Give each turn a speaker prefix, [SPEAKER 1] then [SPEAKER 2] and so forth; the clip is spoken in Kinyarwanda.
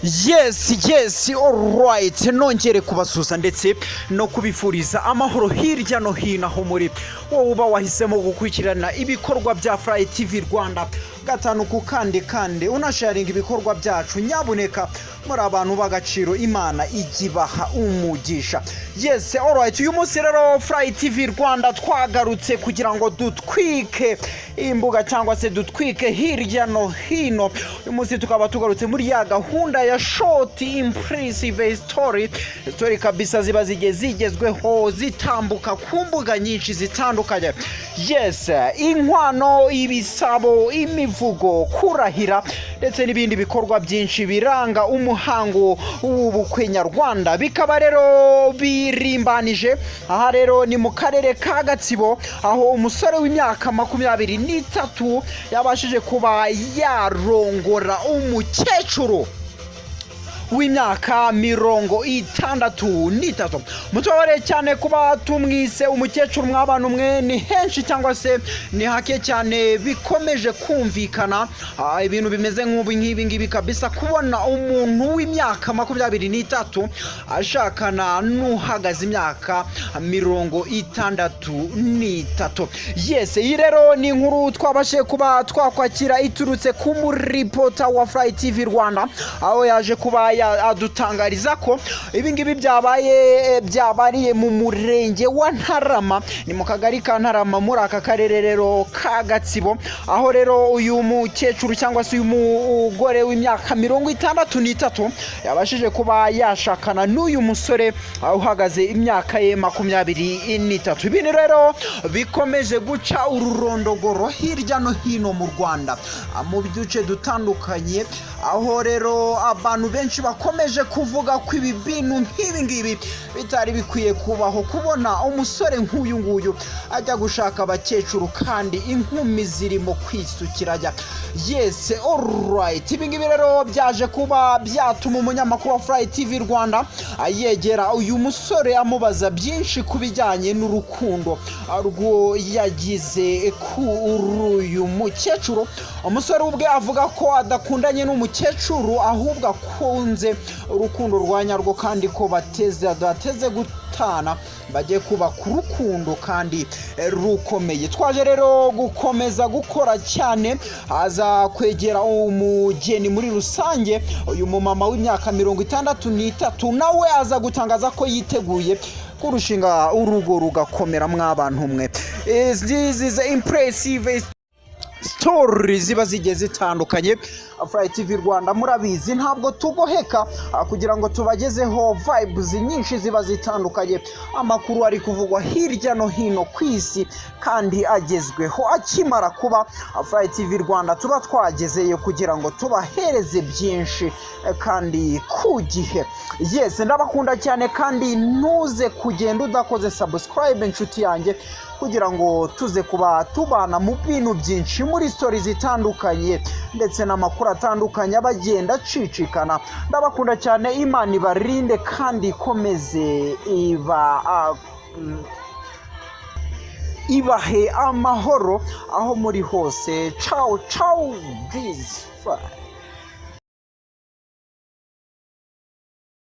[SPEAKER 1] Yes, alright. Nongere kubasuhuza ndetse no kubifuriza amahoro hirya no hino aho muri. Wowe uba wahisemo gukurikirana ibikorwa bya Fly TV Rwanda gatanu ku kandi, kandi unasharinga ibikorwa byacu, nyabuneka muri abantu b'agaciro, Imana ijya ibaha umugisha. Yes, alright. Uyu munsi rero Fly TV Rwanda twagarutse kugira ngo dutwike imbuga cyangwa se dutwike hirya no hino. Uyu munsi tukaba tugarutse muri ya gahunda ya short impressive story, story kabisa ziba zigiye zigezweho, zitambuka ku mbuga nyinshi zitandukanye. Yes, inkwano, ibisabo, imivugo, kurahira ndetse n'ibindi bikorwa byinshi biranga umuhango w'ubukwe nyarwanda bikaba rero birimbanije. Aha rero ni mu karere ka Gatsibo, aho umusore w'imyaka 23 yabashije kuba yarongora umukecuru w'imyaka 63. Mutubabare cyane kuba tumwise umukecuru. Mw'abantu mwe, ni henshi cyangwa se ni hake cyane bikomeje kumvikana ibintu bimeze nk'ubu nk'ibi ngibi kabisa, kubona umuntu w'imyaka 23 ashakana n'uhagaze imyaka 63. Yes, iyi rero ni inkuru twabashije kuba twakwakira iturutse ku muripota wa Fly TV Rwanda, aho yaje kuba adutangariza ko ibi ngibi byabaye, byabariye mu murenge wa Ntarama, ni mu kagari ka Ntarama muri aka karere rero ka Gatsibo, aho rero uyu mukecuru cyangwa se uyu mugore w'imyaka 63 yabashije kuba yashakana n'uyu musore uhagaze imyaka ye 23. Ibintu rero bikomeje guca ururondogoro hirya no hino mu Rwanda, mu duce dutandukanye, aho rero abantu benshi bakomeje kuvuga ko ibi bintu nk'ibi ngibi bitari bikwiye kubaho, kubona umusore nk'uyu nguyu ajya gushaka abakecuru kandi inkumi zirimo kwisukiranya. Yes, alright. Ibi ngibi rero byaje kuba byatuma umunyamakuru wa Fly TV Rwanda yegera uyu musore, amubaza byinshi ku bijyanye n'urukundo rwo yagize kuri uyu mukecuru. Umusore ubwe avuga ko adakundanye n'umukecuru, ahubwo akunze urukundo rwa nyarwo, kandi ko bateze gutana, bagiye kubaka urukundo kandi rukomeye. Twaje rero gukomeza gukora cyane, aza kwegera umugeni muri rusange, uyu mumama w'imyaka 63, nawe aza gutangaza ko yiteguye kurushinga urugo rugakomera. Mw'abantu mwe, this is impressive story ziba zigiye zitandukanye. Fly TV Rwanda murabizi, ntabwo tugoheka kugira ngo tubagezeho vibes nyinshi ziba zitandukanye, amakuru ari kuvugwa hirya no hino ku isi kandi agezweho. Akimara kuba, Fly TV Rwanda tuba twagezeyo kugira ngo tubahereze byinshi kandi ku gihe. Yes, ndabakunda cyane, kandi ntuze kugenda udakoze subscribe, inshuti yanjye, kugira ngo tuze kuba tubana mu bintu byinshi, muri story zitandukanye ndetse n'amakuru atandukanye aba agenda acicikana. Ndabakunda cyane, Imana ibarinde kandi ikomeze iba ibahe amahoro aho muri hose. Ciao ciao, this.